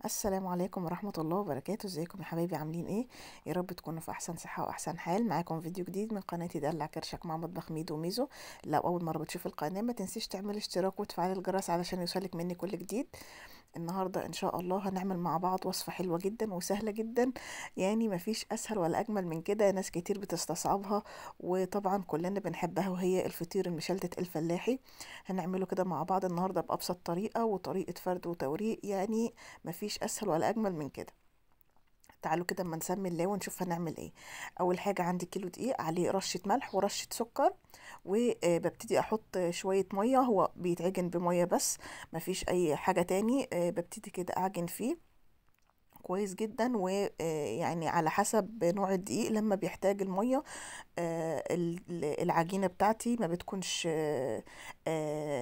السلام عليكم ورحمة الله وبركاته. ازيكم يا حبايبي، عاملين ايه؟ يا رب تكونوا في احسن صحة واحسن حال. معاكم فيديو جديد من قناتي دلع كرشك مع مطبخ ميدو وميزو. لو اول مرة بتشوف القناة ما تنسيش تعمل اشتراك وتفعل الجرس علشان يوصلك مني كل جديد. النهاردة ان شاء الله هنعمل مع بعض وصفة حلوة جدا وسهلة جدا، يعني مفيش اسهل ولا اجمل من كده. ناس كتير بتستصعبها وطبعا كلنا بنحبها، وهي الفطير المشلتت الفلاحي. هنعمله كده مع بعض النهاردة بأبسط طريقة وطريقة فرد وتوريق، يعني مفيش اسهل ولا اجمل من كده. تعالوا كده اما نسمي الله ونشوف هنعمل ايه. اول حاجة عندي كيلو دقيق عليه رشه ملح ورشه سكر، وببتدي احط شوية مية، هو بيتعجن بميه بس مفيش اي حاجة تاني. ببتدي كده اعجن فيه كويس جدا، ويعني على حسب نوع الدقيق لما بيحتاج المية. العجينة بتاعتي ما بتكونش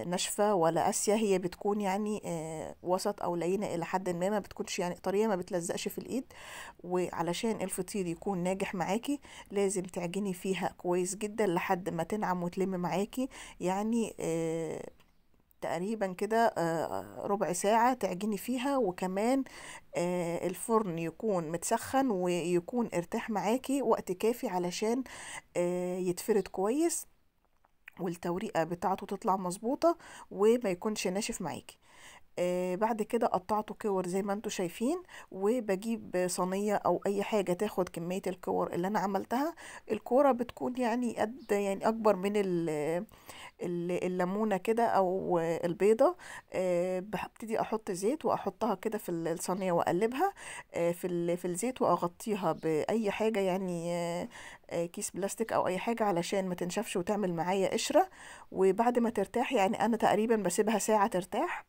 ناشفة ولا قاسية، هي بتكون يعني وسط او لينه الى حد ما، ما بتكونش يعني طرية، ما بتلزقش في الايد. وعلشان الفطير يكون ناجح معاكي لازم تعجني فيها كويس جدا لحد ما تنعم وتلم معاكي، يعني تقريبا كده ربع ساعة تعجني فيها. وكمان الفرن يكون متسخن ويكون ارتاح معاكي وقت كافي علشان يتفرد كويس والتوريقة بتاعته تطلع مظبوطة وما يكونش ناشف معاكي. بعد كده قطعته كور زي ما انتم شايفين، وبجيب صينية او اي حاجة تاخد كمية الكور اللي انا عملتها. الكورة بتكون يعني قد يعني اكبر من الليمونة كده او البيضة. ببتدي احط زيت واحطها كده في الصينية واقلبها في الزيت، واغطيها باي حاجة يعني كيس بلاستيك او اي حاجة علشان ما تنشفش وتعمل معايا قشرة. وبعد ما ترتاح، يعني انا تقريبا بسيبها ساعة ترتاح،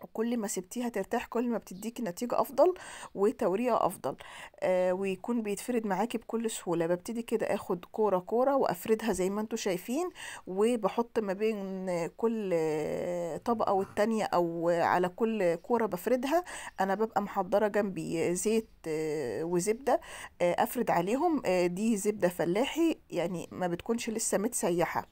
وكل ما سبتيها ترتاح كل ما بتديكي نتيجة افضل وتوريقة افضل، ويكون بيتفرد معاكي بكل سهولة. ببتدي كده اخد كورة كورة وافردها زي ما انتم شايفين، وبحط ما بين كل طبقة والتانية او على كل كورة بفردها انا ببقى محضرة جنبي زيت وزبدة افرد عليهم. دي زبدة فلاحي يعني ما بتكونش لسه متسيحة،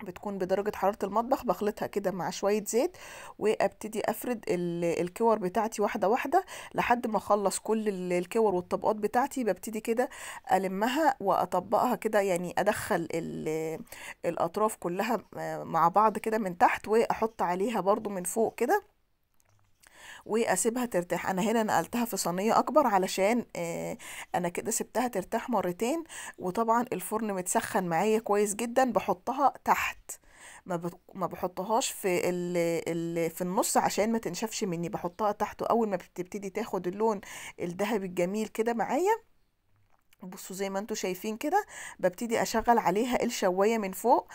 بتكون بدرجة حرارة المطبخ. بخلطها كده مع شوية زيت وابتدي افرد الكور بتاعتي واحدة واحدة لحد ما اخلص كل الكور والطبقات بتاعتي. ببتدي كده المها واطبقها كده، يعني ادخل الاطراف كلها مع بعض كده من تحت، واحط عليها برضو من فوق كده واسيبها ترتاح. انا هنا نقلتها في صينية اكبر علشان انا كده سبتها ترتاح مرتين، وطبعا الفرن متسخن معايا كويس جدا. بحطها تحت، ما بحطهاش في ال في النص عشان ما تنشفش مني، بحطها تحت. واول ما بتبتدي تاخد اللون الذهبي الجميل كده معايا، بصوا زي ما انتوا شايفين كده، ببتدي اشغل عليها الشواية من فوق.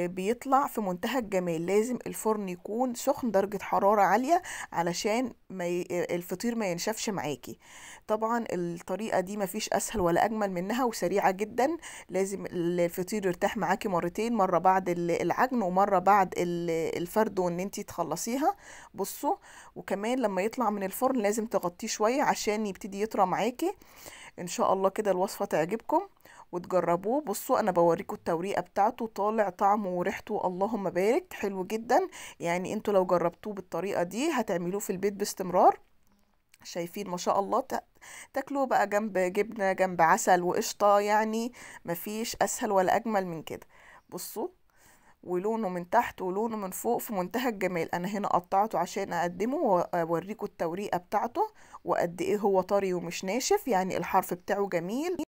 بيطلع في منتهى الجمال. لازم الفرن يكون سخن، درجة حرارة عالية علشان ما الفطير ما ينشفش معاكي. طبعا الطريقة دي مفيش اسهل ولا اجمل منها وسريعة جدا. لازم الفطير يرتاح معاكي مرتين، مرة بعد العجن ومرة بعد الفرد وان انتي تخلصيها. بصوا، وكمان لما يطلع من الفرن لازم تغطيه شوية عشان يبتدي يطرى معاكي. ان شاء الله كده الوصفة تعجبكم وتجربوه. بصوا انا بوريكم التوريقة بتاعته، طالع طعمه وريحته اللهم بارك، حلو جدا. يعني انتوا لو جربتوه بالطريقة دي هتعملوه في البيت باستمرار. شايفين ما شاء الله، تاكلوه بقى جنب جبنة، جنب عسل وقشطة، يعني مفيش اسهل ولا اجمل من كده. بصوا، ولونه من تحت ولونه من فوق في منتهى الجمال. انا هنا قطعته عشان اقدمه واوريكم التوريقه بتاعته وقد ايه هو طري ومش ناشف، يعني الحرف بتاعه جميل.